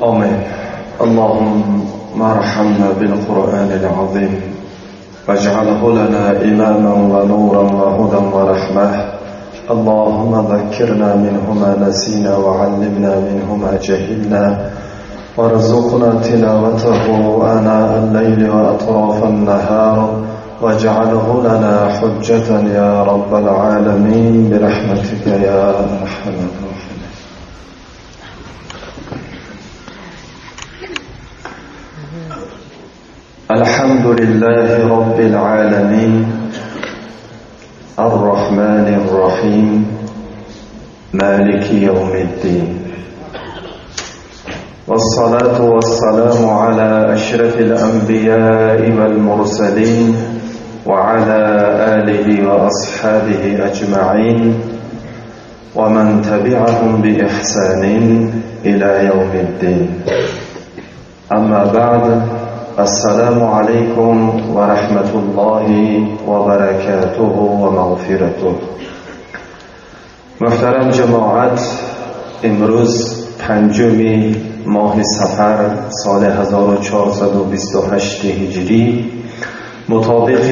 آمين. اللهم ارحمنا بالقرآن العظيم واجعله لنا إماما ونورا وهدى ورحمة. اللهم ذكرنا منه ما نسينا وعلمنا منه ما جهلنا وارزقنا تلاوته آناء الليل وأطراف النهار واجعله لنا حجة يا رب العالمين برحمتك يا أرحم الراحمين. الحمد لله رب العالمين الرحمن الرحيم مالك يوم الدين، والصلاة والسلام على أشرف الأنبياء والمرسلين وعلى آله وأصحابه أجمعين ومن تبعهم بإحسان إلى يوم الدين. أما بعد، السلام عليكم ورحمة الله وبركاته ومغفرته. محترم جماعت، امروز پنجم ماه صفر سال 1428 هجری مطابق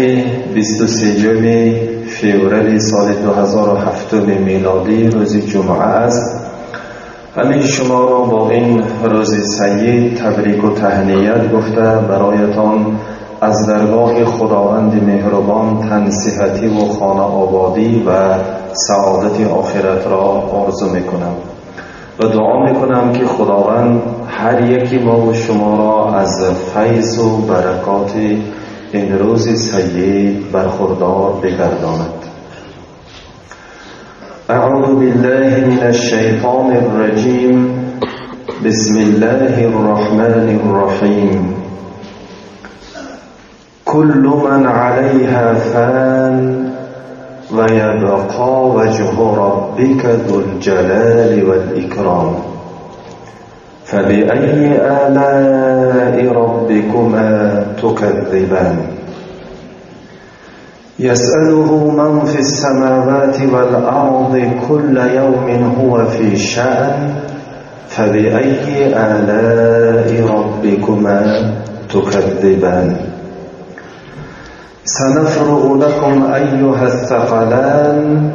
23 فوریه سال 2007 میلادی روز جمعه است. همین شما را با این روز سید تبریک و تهنیت گفته برایتان از درگاه خداوند مهربان تنصیحتی و خانه آبادی و سعادت آخرت را آرزو میکنم و دعا میکنم که خداوند هر یکی ما و شما را از فیض و برکات این روز سید برخوردار بگرداند. اعوذ بالله من الشیطان الرجیم. بسم الله الرحمن الرحیم. كل من علیها فان ويبقى وجه ربك ذو الجلال والإكرام فبأي آلاء ربكما تكذبان. يسأله من في السماوات والأرض كل يوم هو في شأن فبأي آلاء ربكما تكذبان. سنفرغ لكم أيها الثقلان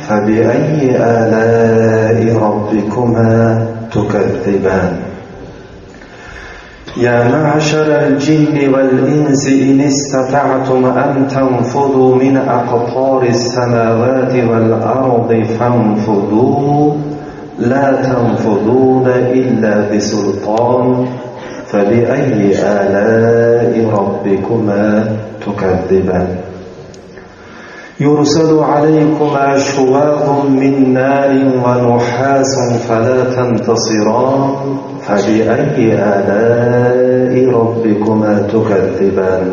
فبأي آلاء ربكما تكذبان. يا معشر الجن والإنس إن استطعتم أن تنفذوا من أقطار السماوات والأرض فانفذوا لا تنفذون إلا بسلطان فبأي آلاء ربكما تكذبان. يرسل عليكما شواظ من نار ونحاس فلا تنتصران فبأي آلاء ربكما تكذبان.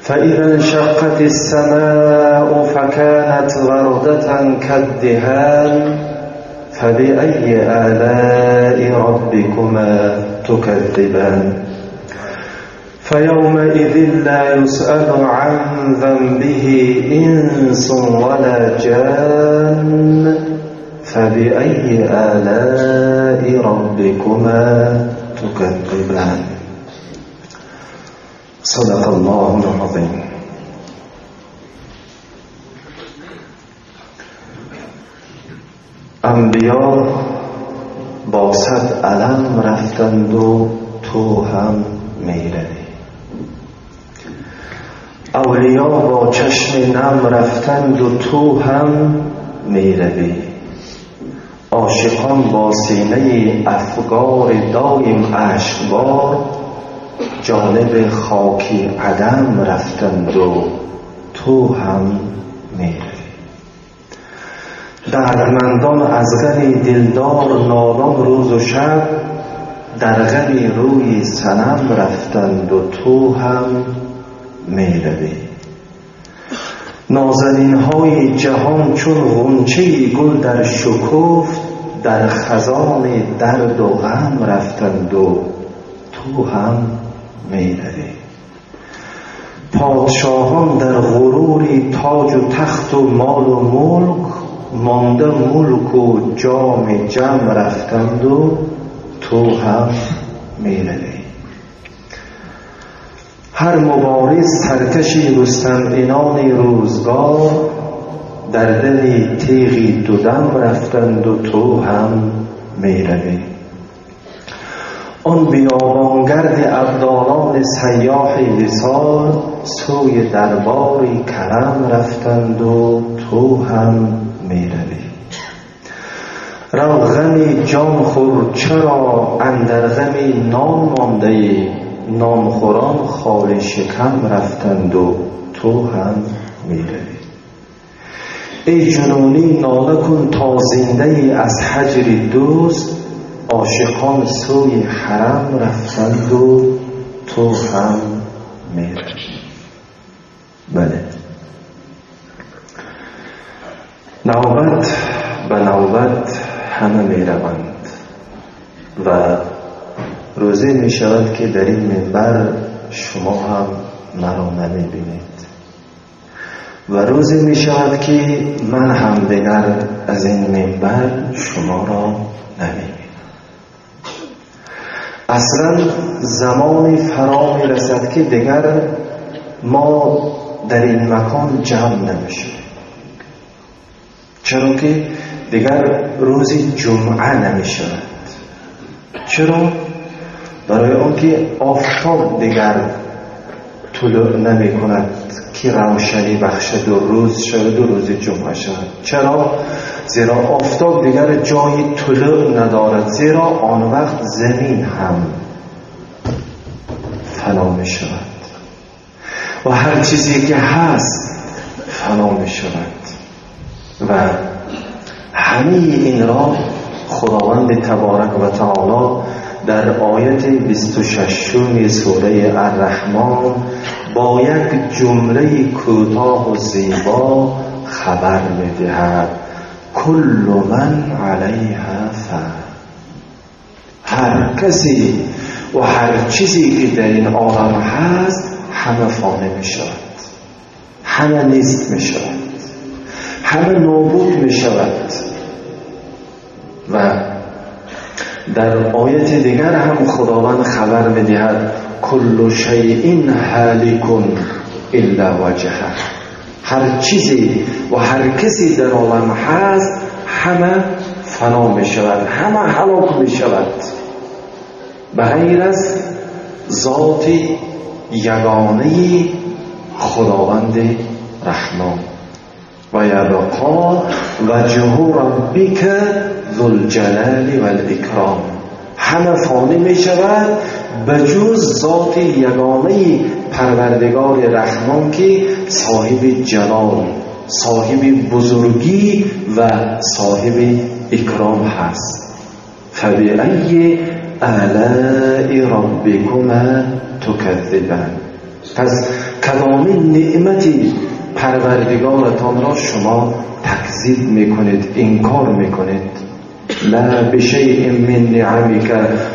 فإذا انشقت السماء فكانت وردة كالدهان فبأي آلاء ربكما تكذبان. فيومئذ لا يسأل عن ذنبه إنس ولا جان فبأي آلاء ربكما تكذبان. صدق الله العظيم. انبیا با صد علم رفتند و تو هم میروی. اولیا با چشم نم رفتند و تو هم میروی. عاشقان با سینه افگار دایم اشکبار جانب خاکی عدم رفتند و تو هم میروی. دردمندان از غم دلدار نالان روز و شب در غم روی صنم رفتند و تو هم میروی. نازنین های جهان چون غنچه گل در شکفت در خزان درد و غم رفتند و تو هم میروی. پادشاهان در غروری تاج و تخت و مال و ملک مانده ملک و جام جم رفتند و تو هم میروی. هر مبارز سرکشی رستم عنان روزگار، در دل تیغی دو دم رفتند و تو هم میروی. آن بیابانگرد ابدالان سیاح وصال، سوی دربار کرم رفتند و تو هم میروی. رو غم جان خور چرا اندر غم نان مانده ای، نانخوران خالی شکم رفتند و تو هم میروی. ای جنونی ناله کن تا زنده ای از هجر دوست، عاشقان سوی حرم رفتند و تو هم میروی. بله، نوبت به نوبت همه میروند و روزی می شود که در این منبر شما هم مرا نمی بینید و روزی می شود که من هم دیگر از این منبر شما را نمی بینم. اصلا زمانی فرا می رسد که دیگر ما در این مکان جمع نمی شویم، چرا که دیگر روزی جمعه نمی شود. چرا؟ برای آنکه آفتاب دیگر طلوع نمی کند که روشنی بخشد و روز شود و روز جمعه شود. چرا؟ زیرا آفتاب دیگر جای طلوع ندارد، زیرا آن وقت زمین هم فنا می شود و هر چیزی که هست فنا می شود. و همه این را خداوند تبارک و تعالی در آیت 26 سوره الرحمن با یک جمله کوتاه و زیبا خبر می‌دهد: کل من علیها فان. هر کسی و هر چیزی که در این عالم هست همه فانی می‌شود، همه نیست می‌شود، همه نابود می‌شود. و در آیت دیگر هم خداوند خبر می‌دهد: کل شیء هالک الا وجهه. هر چیزی و هر کسی در عالم هست همه فنا می‌شود، همه هلاک می‌شود، به غیر از ذات یگانه خداوند رحمان. و یبقی وجه ربک ذو الجلال والاکرام. همه فانی می شود بجز ذات یگانه پروردگار رحمان که صاحب جلال، صاحب بزرگی و صاحب اکرام هست. فبأی آلاء ربکما تکذبان. پس کدام نعمتی پروردگارتان را شما تکذیب میکنید، انکار میکنید؟ لا بشیء من نعمک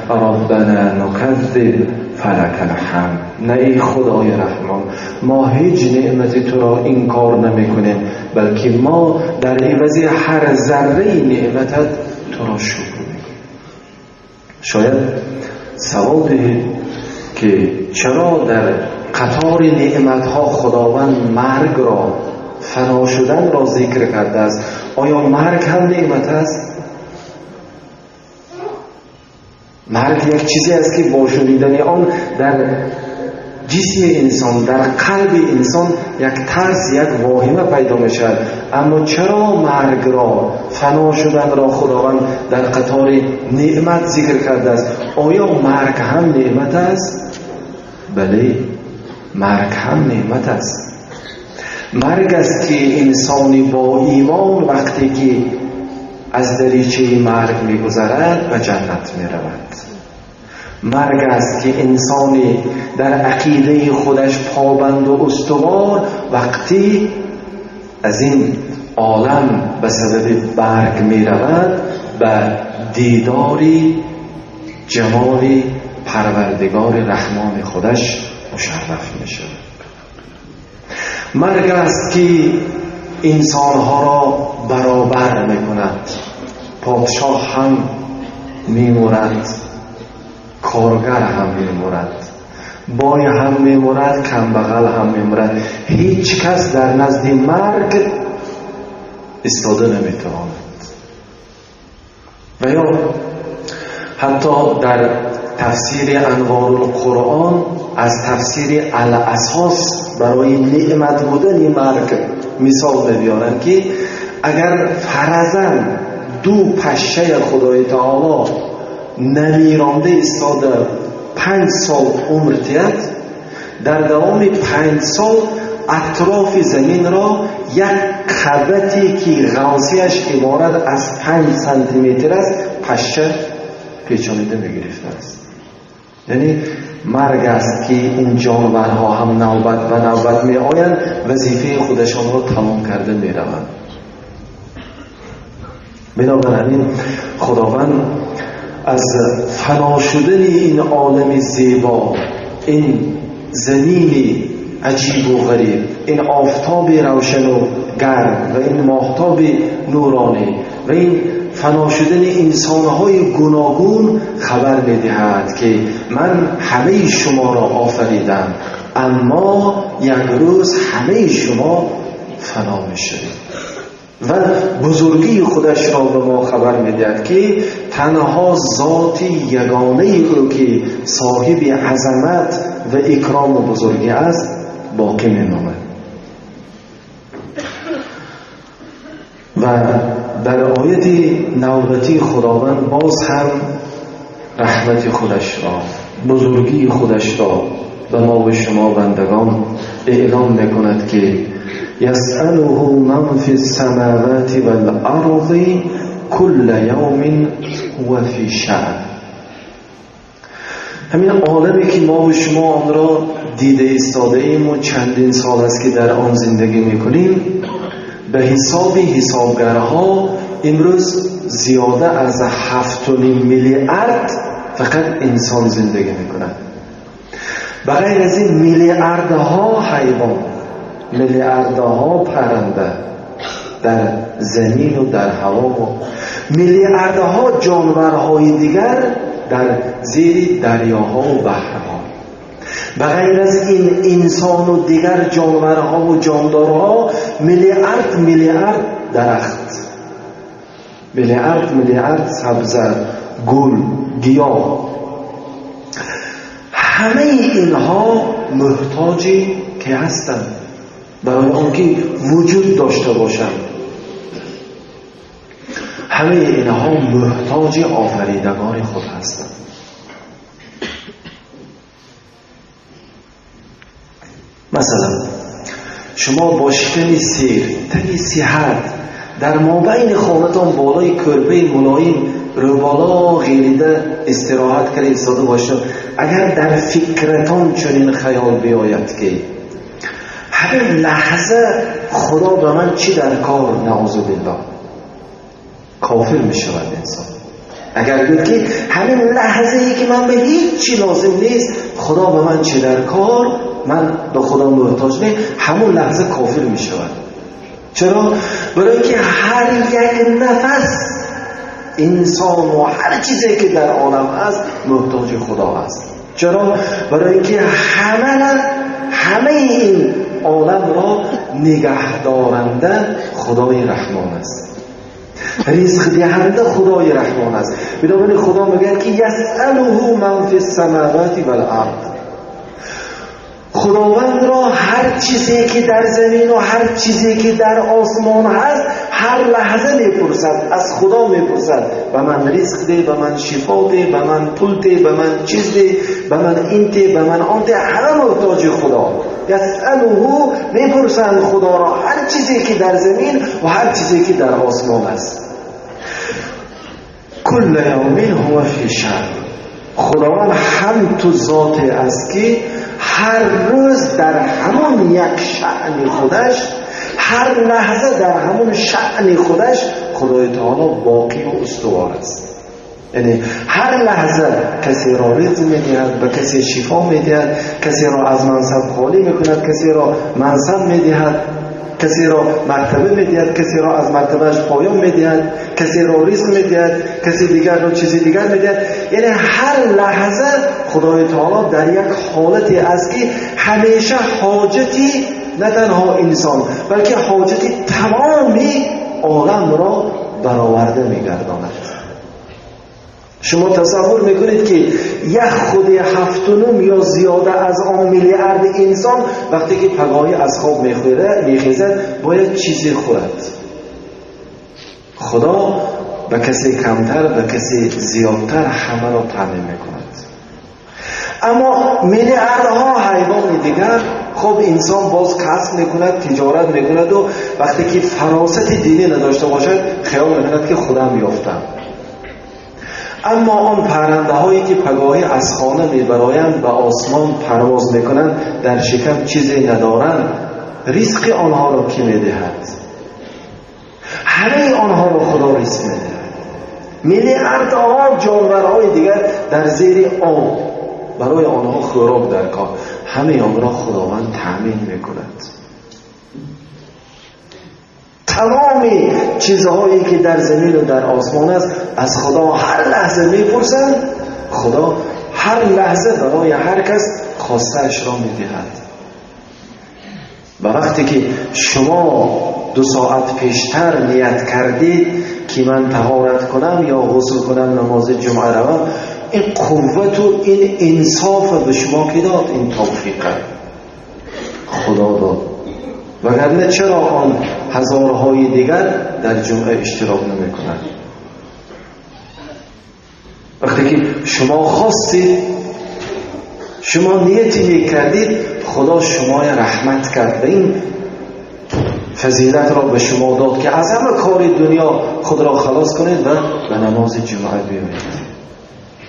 ربنا نکذب فلک الحمد. نه ای خدای رحمان، ما هیچ نعمتی تو را انکار نمیکنیم، بلکه ما در عوض هر ذره نعمتت تو را شکر میکنیم. شاید سوال دهید که چرا در قطار نعمتها خداوند مرگ را، فنا شدن را ذکر کرده است؟ آیا مرگ هم نعمت است؟ مرگ یک چیزی است که با شنیدن آن در جسم انسان، در قلب انسان یک ترس، یک واهمه پیدا می شود. اما چرا مرگ را، فنا شدن را خداوند در قطار نعمت ذکر کرده است؟ آیا مرگ هم نعمت است؟ بله، مرگ هم نعمت است. مرگ است که انسانی با ایمان وقتی که از دریچه مرگ می‌گذرد به جنت می‌رود. مرگ است که انسانی در عقیده خودش پابند و استوار وقتی از این عالم به سبب برگ می‌رود به دیدار جمال پروردگار رحمان خودش مشرف می‌شود. مرگ است که انسانها را برابر میکند. پادشاه هم میمورد، коргар ҳам мемурад, бой ҳам мемурад, камбағал ҳам мемурад. Ҳеҷ кас дар назди марг истода наметавонад. Ва ё ҳатто дар тафсири Анворул-Қуръон аз тафсири Ал-Асос барои неъмат будани марг мисол мебиёранд, ки агар фарзан ду пашшаи Худои Таоло намиронда истода 5 сол умр диҳад, дар давоми 5 сол атрофи заминро як қабате ки ғавсияш иборат аз 5 сантиметр аст пашша печонида мегирифтааст. Яъне марг аст ки ин ҷонварҳо ҳам навбат ба навбат меоянд, вазифаи худашонро тамом карда мераванд. Бинобар ҳамин Худованд аз фано шудани ин олами зебо, ин замини аҷибу ғариб, ин офтоби равшану гарм ва ин моҳтоби нуронӣ ва ин фано шудани инсонҳои гуногун хабар медиҳад, ки ман ҳамаи шуморо офаридам, аммо як рӯз ҳамаи шумо фано мешавед. Ва бузургии худашро ба мо хабар медиҳад, ки танҳо зоти ягонаи ӯ ки соҳиби азамат ва икрому бузургӣ аст боқӣ мемонад. Ва дар ояти навбатии Худованд боз ҳам раҳмати худашро, бузургии худашро ба мо ва шумо бандагон эълон мекунад, ки یسأله من فی السماوات والأرض كل یوم هو فی شأن. همین عالمی که ما و شما آن را دیده ایستاده ایم و چندین سال است که در آن زندگی میکنیم، به حساب حسابگرها امروز زیاده از 7.5 میلیارد فقط انسان زندگی میکند. به غیر از این میلیاردها حیوان، میلیاردها پرنده در زمین و در هوا و میلیاردها جانورهای دیگر در زیر دریاها و بحرها. به غیر از این انسان و دیگر جانورها و جاندارها میلیارد میلیارد درخت، میلیارد میلیارد سبزه، گل، گیاه، همه اینها محتاجی که هستند برای آنکه وجود داشته باشند. همه اینها محتاج آفریدگار خود هستند. مثلا شما با شکم سیر، تنی صحت، در مابین خانه‌تان بالای کربه ملایم رو بالا غیریده استراحت کرده ایستاده باشید، اگر در فکرتان چنین خیال بیاید که همین لحظه خدا به من چی در کار، نعوذ بالله، کافر می شود انسان. اگر گفت که همین لحظه ای که من به هیچ چی لازم نیست، خدا به من چی در کار، من به خدا محتاج نه، همون لحظه کافر می شود. چرا؟ برای اینکه هر یک نفس انسان و هر چیزی که در عالم است محتاج خدا است. چرا؟ برای اینکه همه این عالم را نگهدارنده خدای رحمان است، رزق دهنده خدای رحمان است. بنابراین خدا میگه که یسأله من فی السماوات والارض، خداوند را هر چیزی که در زمین و هر چیزی که در آسمان هست هر لحظه میپرسد، از خدا میپرسد به من رزق ده، به من شفا ده، به من پول ده، به من چیز ده، به من این ده، به من آن ده، همه محتاج خدا. یسأله، میپرسند خدا را هر چیزی که در زمین و هر چیزی که در آسمان است. کل یوم هو فی شأن، خداوند هم تو ذات است که هر روز در همون یک شأن خودش، هر لحظه در همون شأن خودش خدای تعالی باقی و استوار است. یعنی هر لحظه کسی را رزق میدهد، به کسی شفا میدهد، کسی را از منصب خالی میکند، کسی را منصب میدهد، касеро мартаба медиҳад, касеро аз мартабааш поён медиҳад, касеро ризқ медиҳад, каси дигарро чизи дигар медиҳад. Яъне ҳар лаҳза Худои Таоло дар як ҳолате аст ки ҳамеша ҳоҷати на танҳо инсон, балки ҳоҷати тамоми оламро бароварда мегардонад. Шумо тасаввур мекунед ки як худи 7.5 ё зиёда аз он миллиард инсон вақте ки пагоҳӣ аз хоб мехезад, бояд чизе хӯрад. Худо ба касе камтар, ба касе зиёдтар ҳамаро таъмин мекунад. Аммо миллиардҳо ҳайвони дигар, хоб инсон боз касб мекунад, тиҷорат мекунад ва вақте ки фаросати динӣ надошта бошад, хаёл мекунад ки худам ёфтам. Аммо он паррандаҳое ки пагоҳӣ аз хона мебароянд, ба осмон парвоз мекунанд, дар шикам чизе надоранд, ризқи онҳоро кӣ медиҳад? Ҳамаи онҳоро Худо ризқ медиҳад. Миллиардҳо ҷонварҳои дигар дар зери об, барои онҳо хӯрок дар кор, ҳамаи онро Худованд таъмин мекунад. Тамоми чизҳое ки дар замин ва дар осмон аст, аз Худо ҳар лаҳза мепурсанд, Худо ҳар лаҳза барои ҳар кас хостаашро медиҳад. Ба вақте ки шумо 2 соат пештар ният кардед ки ман таҳорат кунам ё ғусл кунам, намози ҷумъа равам, ин қуввату ин инсоф ба шумо ки дод? Ин тавфиқа Худо дод. Вагарна чаро он ҳазорҳои дигар дар ҷумъа иштирок намекунанд? Вақте ки шумо хостед, шумо нияти нек кардед, Худо шуморо раҳмат кард ва ин фазилатро ба шумо дод ки аз ҳама кори дунё худро халос кунед ва ба намози ҷумъа биёед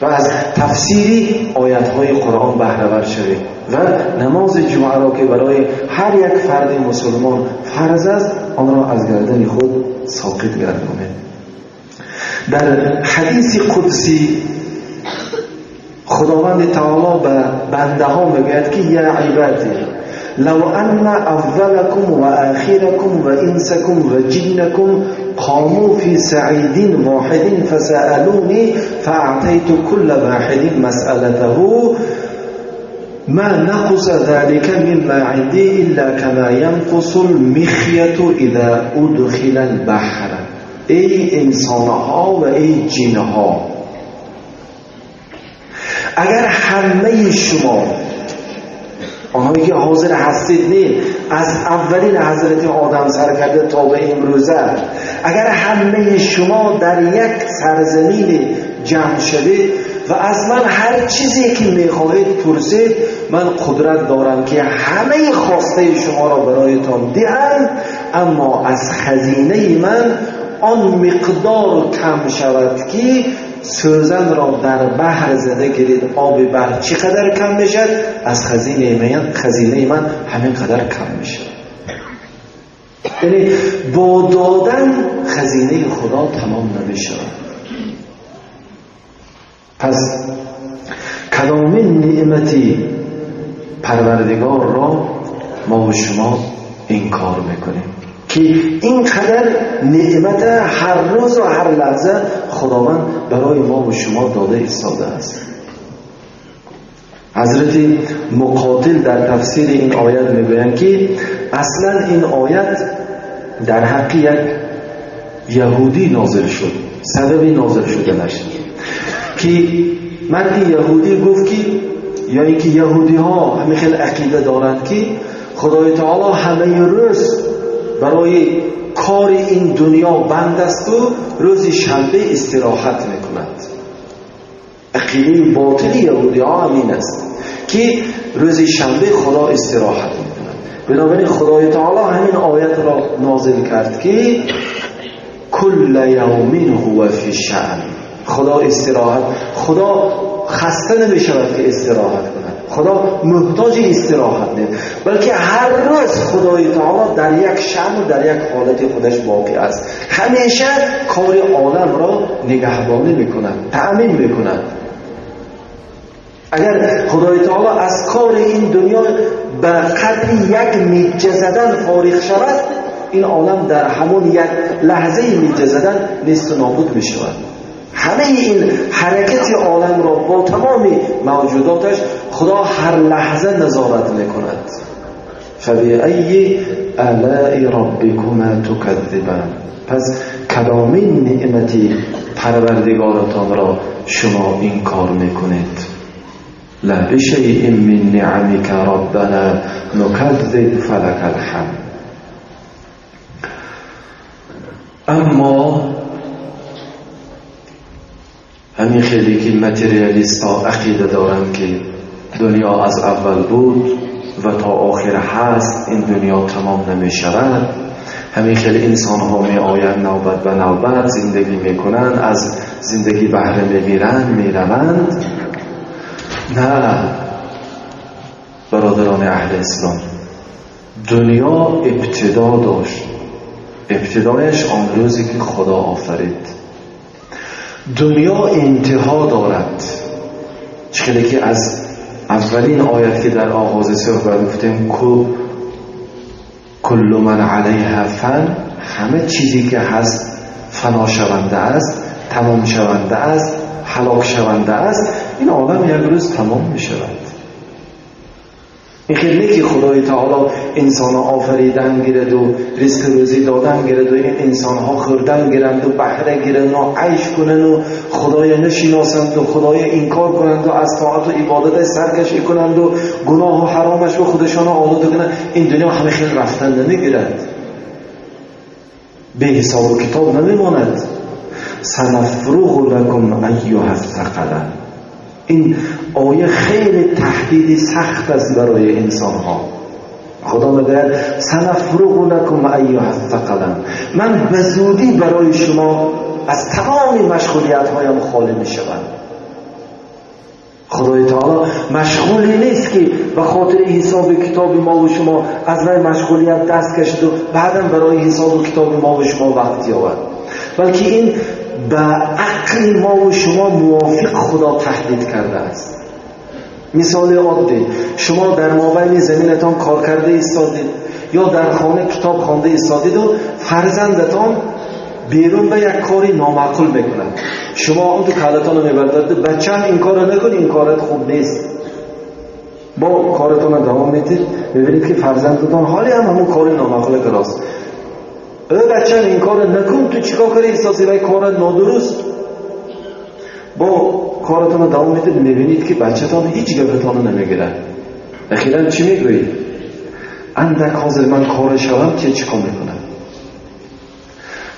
ва аз тафсири оятҳои Қуръон баҳравар шавед ва намози ҷумъаро ки барои ҳар як фарди мусулмон фарз аст, онро аз гардани худ соқит гардонед. Дар ҳадиси қудсӣ Худованди Таоло ба бандаҳо мегӯяд ки я ибадӣ лав анна аввалакум ва охиракум ва инсакум ва ҷиннакум قاموا في سعيد واحد فسألوني فأعطيت كل واحد مسألته ما نقص ذلك مما عندي إلا كما ينقص المخيط إذا أدخل البحر. ای انسانها و ای جنها، اگر همه شما آنهایی که حاضر هستید نی، از اولین حضرت آدم سر کرده تا به امروزه، اگر همه شما در یک سرزمین جمع شوید و از من هر چیزی که میخواهید پرسید، من قدرت دارم که همه خواسته شما را برایتان دهم، اما از خزینه من آن مقدار کم شود که سوزن را در بحر زده گیرید، آب بحر چقدر کم میشد، از خزینه من همین قدر کم میشد. یعنی با دادن خزینه خدا تمام نمیشود. پس کدامین نعمتی پروردگار را ما و شما انکار میکنیم که اینقدر نعمت هر روز و هر لحظه خداوند برای ما و شما داده ایستاده است. حضرت مقاتل در تفسیر این آیت میگویند که اصلا این آیت در حق یک یهودی نازل شد، سبب نازل شدنش که مرد یهودی گفت که، یا اینکه یهودی ها همین خیلی عقیده دارند که خدای تعالی همه روز برای کار این دنیا بند است و روز شنبه استراحت میکند. عقیده باطلی یهودی ها همین است که روز شنبه خدا استراحت میکند. بنابراین خدای تعالی همین آیت را نازل کرد که کل یوم هو فی شأن. خدا استراحت، خدا خسته نمیشود که استراحت کند، خدا محتاج استراحت نیست، بلکه هر روز خدای تعالی در یک شأن و در یک حالت خودش باقی است. همیشه کار عالم را نگهبانی میکند، تأمین میکند. اگر خدای تعالی از کار این دنیا به قدر یک میجه زدن فارغ شود، این عالم در همون یک لحظه میجه زدن نیست و نابود می شود. همه این حرکت عالم را با تمام موجوداتش خدا هر لحظه نظارت میکند. فبأی آلاء ربکما تکذبان. پس کدامین نعمتی پروردگارتان را شما انکار میکنید؟ لا بشیء من نعمک ربنا نکذب فلک الحمد. اما همین خیلی که متریالیست ها عقیده دارند که دنیا از اول بود و تا آخر هست، این دنیا تمام نمی شود، همین خیلی انسان ها می آیند نوبت به نوبت زندگی می کنند، از زندگی بهره می گیرند، می روند. نه برادران اهل اسلام، دنیا ابتدا داشت، ابتدایش آن روزی که خدا آفرید. دنیا انتها دارد، چه که از اولین آیت که در آغاز صحبت گفتیم کل من علیها فن، همه چیزی که هست فنا شونده است، تمام شونده است، هلاک شونده است. این عالم یک روز تمام می شود. این خیلی که خدای تعالی انسان آفریدن گیرد و رزق روزی دادن گیرد و این انسان ها خوردن گیرند و بهره گیرند و عیش کنند و خدای نشیناسند و خدای انکار کنند و از طاعت و عبادت سرکشی کنند و گناه و حرامش و خودشان آلوده کنند، این دنیا همه خیلی رفتن نمیگیرد، به حساب و کتاب نمیماند. سنفرغ لکم ایها الثقلان. این آیه خیلی تهدیدی سخت است برای انسان ها. خدا میگوید سنفرغ لکم ایها الثقلان، من به زودی برای شما از تمام مشغولیت هایم خالی میشوم. خدای تعالی مشغولی نیست که به خاطر حساب کتاب ما و شما از وی مشغولیت دست کشید و بعدا برای حساب کتاب ما و شما وقت یابد، بلکه این به عقل ما و شما موافق خدا تهدید کرده است. مثال عادی، شما در مابین زمینتان کار کرده ایستادید یا در خانه کتاب خوانده ایستادید و فرزندتان بیرون به یک کاری نامعقول میکند. شما اون تو کلتان رو میبردارید، بچه هم این کار رو نکن، این کارت خوب نیست. با کارتان رو دوام میدید، میبینید که فرزندتان حالی هم همون کار نامعقول کراست. ای بچه این کار نکن، تو چیکار کاری احساسی و کار نادرست. با کارتان رو دوام میدید، میبینید که بچه‌تان هیچ گپتان رو نمیگیره. اخیراً چی میگویید؟ اندک حاضر من کار شوم که چیکار میکنم؟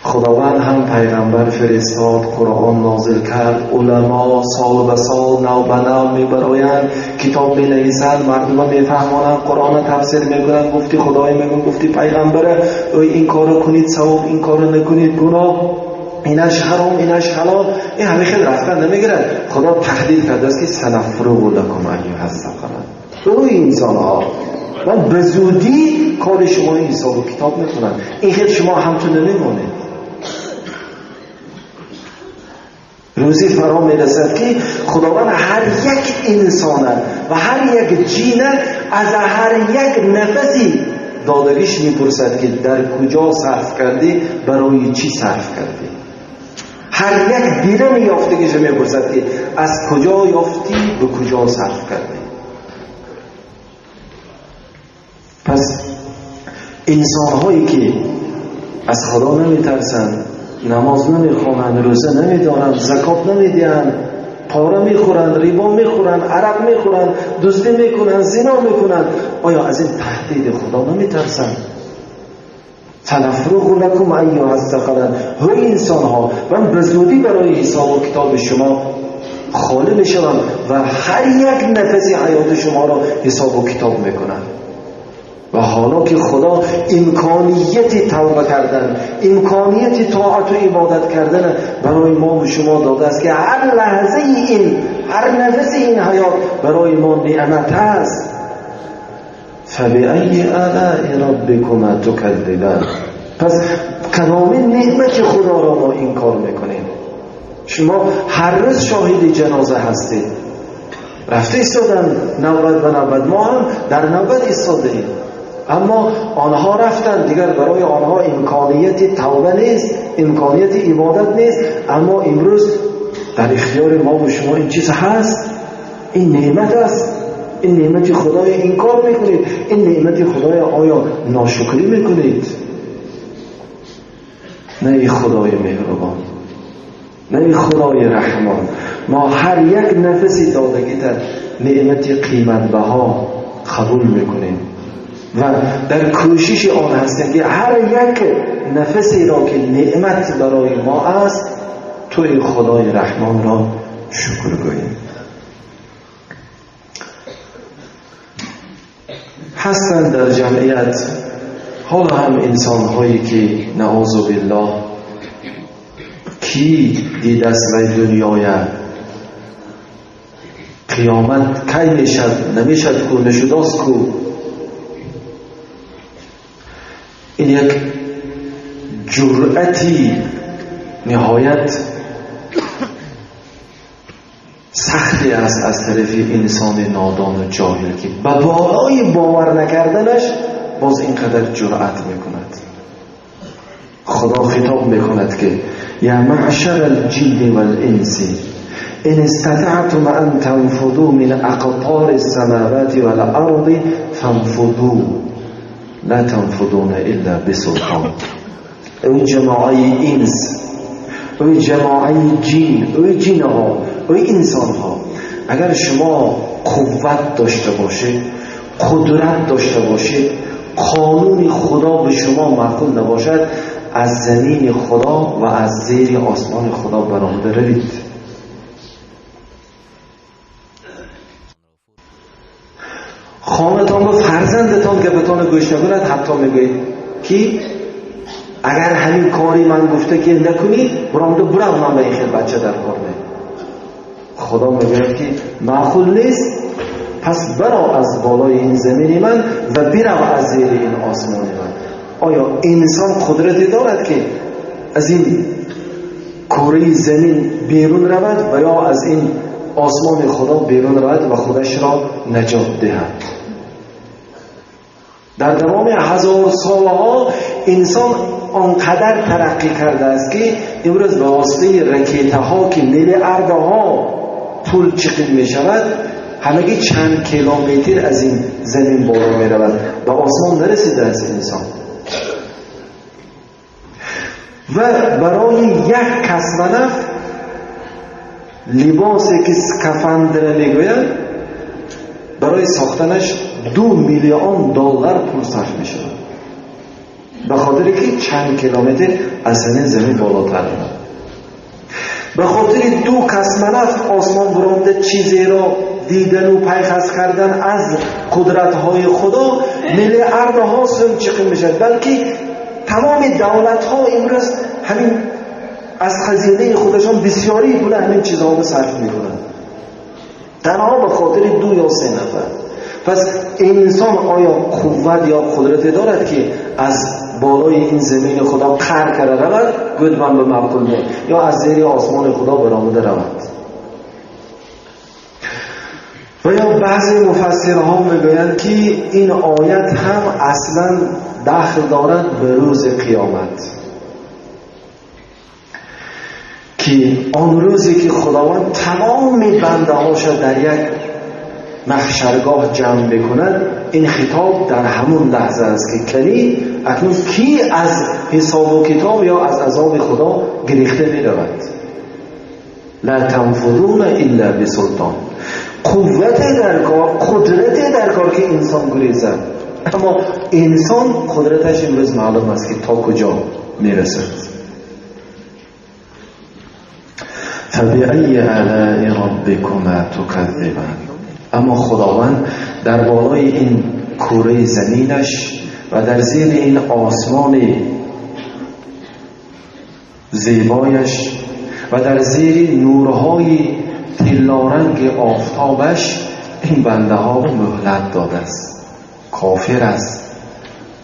خداوند هم پیغمبر فرستاد، قرآن نازل کرد، علما سال به سال نو به نو میبرایند، کتاب مینویسند، مردم میفهمانند، قرآن تفسیر میکنند، گفتی خدای میگن، گفتی پیغمبره، ای این کارو کنید ثواب، این کارو نکنید گناه، اینش حرام اینش حلال. این همه خیلی رفتن نمیگیرد. خدا تهدید کرده است که سنفرغ لکم ایها الثقلان. ای انسان ها، من به زودی کار شما حساب و کتاب میکنم، این خیلی شما همتون نمیمونه. روزی فرا میرسد که خداوند هر یک انسان و هر یک جین از هر یک نفسی دادگیش میپرسد که در کجا صرف کردی، برای چی صرف کردی. هر یک درم یافتگیش میپرسد که از کجا یافتی، به کجا صرف کردی. پس انسانهایی که از خدا نمیترسند، نماز نمیخوانند، روزه نمیدارند، زکات نمیدهند، پاره میخورند، ریبا میخورند، عرق میخورند، دزدی میکنند، زنا میکنند، آیا از این تهدید خدا نمیترسند؟ سنفرغ لکم ایها الثقلان. هی انسان ها، من به زودی برای حساب و کتاب شما خالی میشوم و هر یک نفسی حیات شما را حساب و کتاب میکنم. و حالا که خدا امکانیت توبه کردن، امکانیت طاعت و عبادت کردن برای ما و شما داده است که هر لحظه این، هر نفس این حیات برای ما نعمت است. فبأی آلاء ربکما تکذبان. پس کدام نعمت خدا را ما انکار میکنیم؟ شما هر روز شاهد جنازه هستید، رفته ایستادن نوبت به نوبت، ما هم در نوبت ایستاده ایم. اما آنها رفتند، دیگر برای آنها امکانیت توبه نیست، امکانیت عبادت نیست. اما امروز در اختیار ما و شما این چیز هست، این نعمت است، این نعمت خدای انکار میکنید، این نعمت خدای آیا ناشکری میکنید؟ نه ای خدای مهربان، نه ای خدای رحمان، ما هر یک نفسی دادگی در نعمت قیمت بها قبول میکنیم و در کوشش آن هستیم که هر یک نفسی را که نعمت برای ما است توی خدای رحمان را شکر گوییم. هستند در جمعیت حالا هم انسان هایی که نعوذ بالله کی دید است و دنیای قیامت کی میشد نمیشد کو نشداست کو. این یک جرأتی نهایت سختی است از طرف انسان نادان و جاهل که به بالای باور نکردنش باز اینقدر جرأت میکند. خدا خطاب میکند که یا معشر الجن والانس ان استطعتم ان تنفذوا من اقطار السماوات والارض فانفذوا لا تنفذون الا بسلطان. ای جماعه انس، ای جماعه جن، ای جنها، ای انسان ها، اگر شما قوت داشته باشید، قدرت داشته باشید، قانون خدا به شما معقول نباشد، از زمین خدا و از زیر آسمان خدا برآمده روید. خانه‌تان و فرزندتان که بتان گوش نکند، حتی میگویید که اگر همین کاری من گفته که نکنی برآمده برو، من به این خیلی بچه در کار نه. خدا میگوید که معقول نیست، پس برو از بالای این زمین من و برو از زیر این آسمان من. آیا انسان قدرتی دارد که از این کره زمین بیرون رود و یا از این آسمان خدا بیرون رود و خودش را نجات دهد؟ در دوام هزار سالها انسان آنقدر ترقی کرده است که امروز به واسطه رکیت ها که میلیاردها پول چقدر می شود، همگی چند کیلومتر از این زمین بالا می رود، به آسمان نرسیده است انسان. و برای یک کسمنف لباسی که سکفندره میگوید برای ساختنش 2 میلیون دلار پول صرف می شود، به خاطر که چند کیلومتر از زمین بالاتر رود. به خاطر 2 کسمنف آسمان برآمده چیزی را دیدن و پیخص کردن از قدرت های خدا میلیاردها سوم چقدر می شود، بلکه تمام دولت ها امروز همین از خزینه خودشان بسیاری پول همین چیزها رو صرف میکنند، تنها به خاطر 2 یا 3 نفر. پس انسان آیا قوت یا قدرت دارد که از بالای این زمین خدا قهر کرده رود، گوید من به معقول نه، یا از زیر آسمان خدا برآمده رود؟ و یا بعضی مفسرها میگویند که این آیت هم اصلا دخل دارد به روز قیامت، که آن روزی که خداوند تمام بنده هاش در یک محشرگاه جمع بکند، این خطاب در همون لحظه است که کلی اکنون کی از حساب و کتاب یا از عذاب خدا گریخته می رود. لا تنفذون الا بسلطان. قوت در کار، قدرت در کار که انسان گریزد، اما انسان قدرتش امروز معلوم است که تا کجا میرسد. فبأی آلاء ربکما تکذبان. اما خداوند در بالای این کره زمینش و در زیر این آسمان زیبایش و در زیر نورهای طلارنگ آفتابش این بنده ها مهلت داده است. کافر است،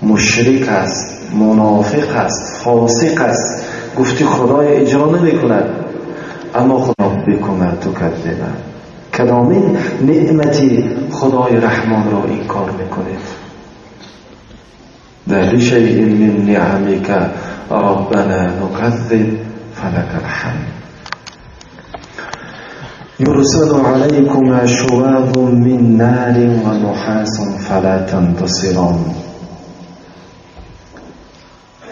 مشرک است، منافق است، فاسق است، گفتی خدای اجرا نمی کند، اما خدا بکند تو کذبن. کدامین نعمتی خدای رحمان را انکار میکنید؟ لا بشيء من نعمك ربنا نكذب فلك الحمد. يرسل عليكما شواظ من نار ونحاس فلا تنتصران.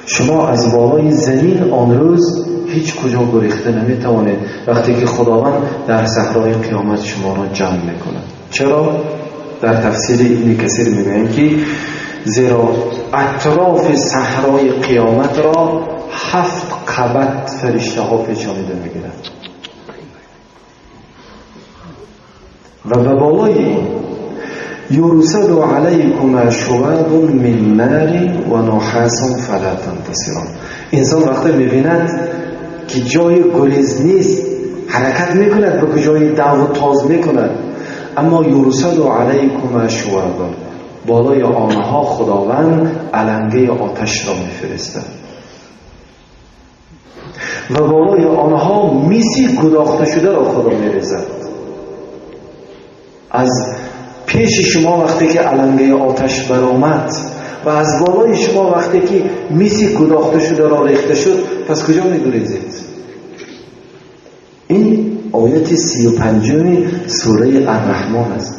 شما از بالای زمین آن روز هیچ کجا گریخته نمیتوانید وقتی که خداوند در صحرای قیامت شما را جمع میکند. چرا؟ در تفسیر ابن کثیر میگویند که زیرا اطراف صحرای قیامت را 7 قبط فرشته ها پیچانیده میگیرند و به بالای این یرسل علیکما شواظ من نار و نحاس فلا تنتصران. انسان وقتی میبیند که جای گریز نیست حرکت میکند، به جای دو و تاز میکند، اما یرسل علیکما شواظ، بالای آنها خداوند علنگه آتش را میفرستد و بالای آنها میسی گداخته شده را خدا میریزد. از پیش شما وقتی که علنگه آتش برآمد و از بالای شما وقتی که میسی گداخته شده را ریخته شد، پس کجا میگریزید؟ این آیت 35 سوره الرحمن است.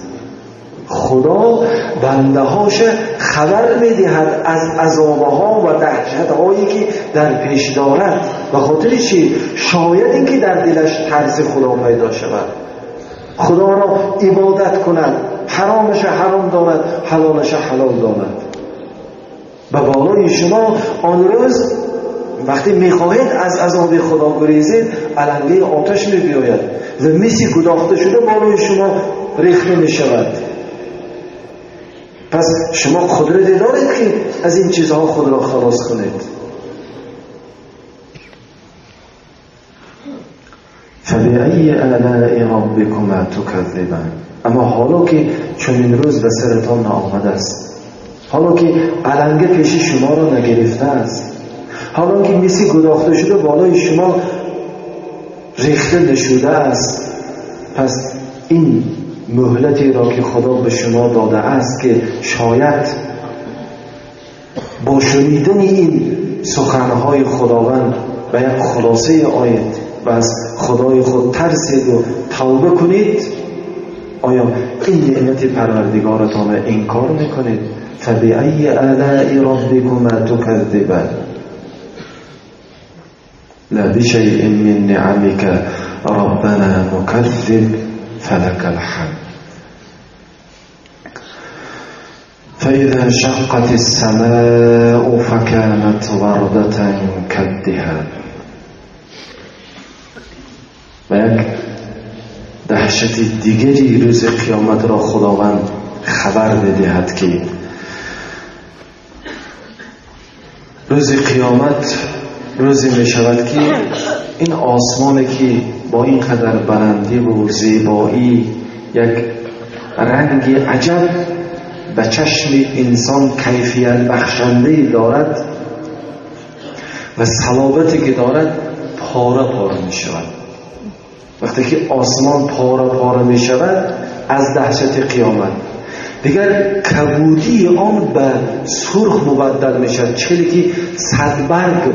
خدا بنده هاش خبر میدهد از عذابها و دهشتهایی که در پیش دارد. و خاطر چی؟ شاید اینکه در دلش ترس خدا پیدا شود، خدا را عبادت کند، حرامش حرام داند، حلالش حلال داند. به بالای شما آن روز وقتی میخواهید از عذاب خدا گریزید، علنگه آتش میبیاید و میسی گداخته شده بالای شما ریخته میشود. پس شما قدرت دارید که از این چیزها خود را خلاص کنید. فبأی آلاء ربکما تکذبان. اما حالا که چنین روز به سرتان نآمده است، حالا که علنگه پیش شما را نگرفته است، حالا که میسی گداخته شده بالای شما ریخته نشده است، پس این مهلتی را که خدا به شما داده است که شاید با شنیدن این سخنهای خداوند به یک خلاصه آید و از خدای خود ترسید و توبه کنید، آیا این نعمت پروردگارتان را انکار میکنید؟ فبأی آلاء ربکما تکذبان. لا بشیء من نعمک ربنا نکذب فلك الحمد. فإذا انشقت السماء فكانت وردة كالدهان. و یک دهشت دیگری روز قیامت را خداوند خبر بدهد که روز قیامت روزی می شود که این آسمانی که با این قدر بلندی و زیبایی یک رنگ عجب به چشم انسان کیفیت بخشنده دارد و صلابتی که دارد پاره پاره می شود. وقتی که آسمان پاره پاره می شود از دهشت قیامت، دیگر کبودی آن به سرخ مبدل می شود. چلی که صدبرگ،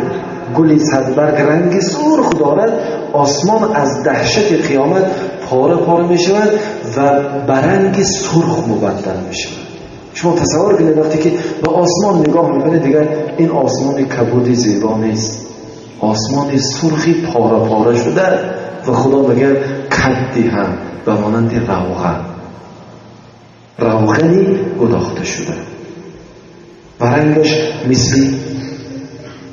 گل صدبرگ رنگ سرخ دارد، آسمان از دهشت قیامت پاره پاره می شود و به رنگ سرخ مبدل می شود. شما تصور کنید وقتی که به آسمان نگاه میکنید، دیگر این آسمان کبودی زیبا نیست، آسمان سرخی پاره پاره شده و خدا میگه کدی هم به مانند روغن، روغنی گداخته شده و رنگش مثل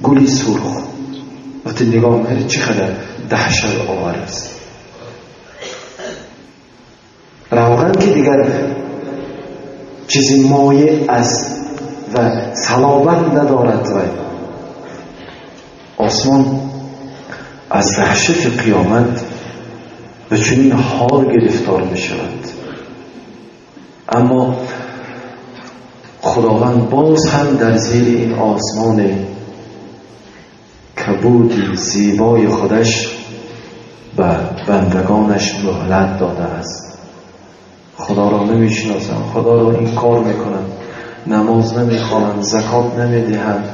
گلی سرخ. وقتی نگاه میکنید چقدر دهشت آور است. روغن که دیگر چیزی مایع است و صلابت ندارد و آسمان از دهشت قیامت به چنین حال گرفتار می شود. اما خداوند باز هم در زیر این آسمان کبودی زیبای خودش به بندگانش مهلت داده است. خدا را نمیشناسم، خدا را انکار میکنم، намоз намехонанд, закот намедиҳанд,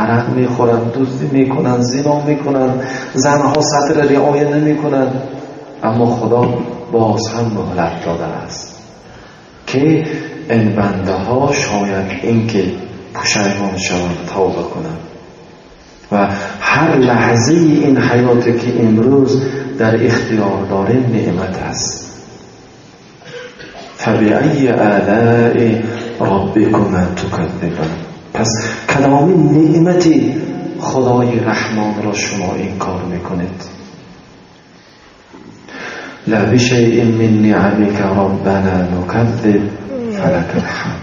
арақ мехӯранд, дуздӣ мекунанд, зино мекунанд, занҳо сатр риоя намекунанд. Аммо Худо боз ҳам муҳлат додааст ки ин бандаҳо шояд инки пушаймон шаванд, тавба кунанд ва ҳар лаҳзаи ин ҳаёте ки имрӯз дар ихтиёр дорем неъмат аст. فبأي آلاء ربكما تكذبان. پس کدامین نعمتی خدای رحمان را شما انکار میکنید؟ لا بشیء من نعمک ربنا نکذب فلک الحمد.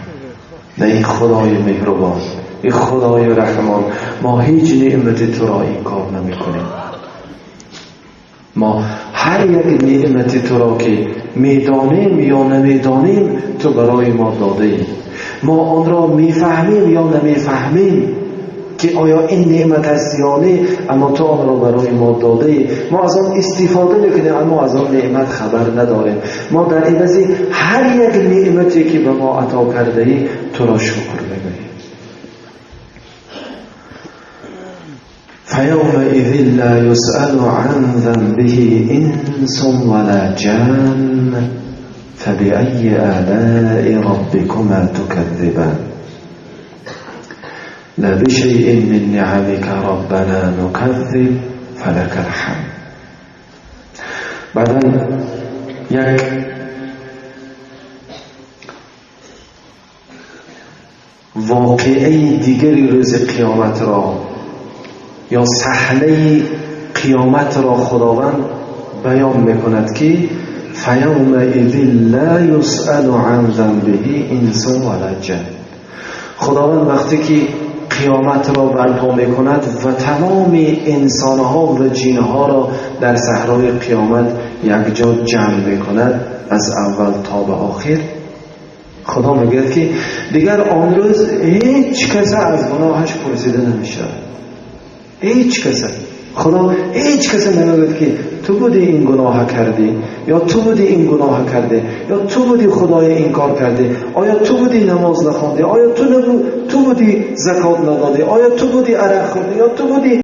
نه ای خدای مهربان، ای خدای رحمان، ما هیچ نعمتی تو را انکار نمیکنیم. ما هر یک نعمتی تو را که میدانیم یا نمیدانیم تو برای ما داده ای. ما آن را میفهمیم یا نمیفهمیم که آیا این نعمت است یا نه، اما تو آن را برای ما داده ای. ما از آن استفاده میکنیم اما از آن نعمت خبر نداریم. ما در عوض هر یک نعمتی که به ما عطا کرده ای تو را شکر میگوییم. فیومئذ لا یسأل عن ذنبه انس ولا جان فبأي آلاء ربكما تكذبان. لا بشيء من نعمك ربنا نكذب فلك الحمد. بعدا یک واقعه دیگری روز قیامت را یا صحنه قیامت را خداوند بیان میکند که فیومئذ لا یسأل عن ذنبه انس ولا جان. خداوند وقتی که قیامت را برپا میکند و تمام انسانها و جنها را در صحرای قیامت یک جا جمع میکند از اول تا به آخر، خدا میگوید که دیگر آن روز هیچ کس از گناهش پرسیده نمیشود. هیچ کس، خدا هیچ کس نمیگوید که تو بودی این گناه کردی، یا تو بودی این گناه کردی، یا تو بودی خدای این کار کردی، آیا تو بودی نماز نخواندی، آیا تو بودی زکات ندادی، آیا تو بودی عرق خوردی، یا تو بودی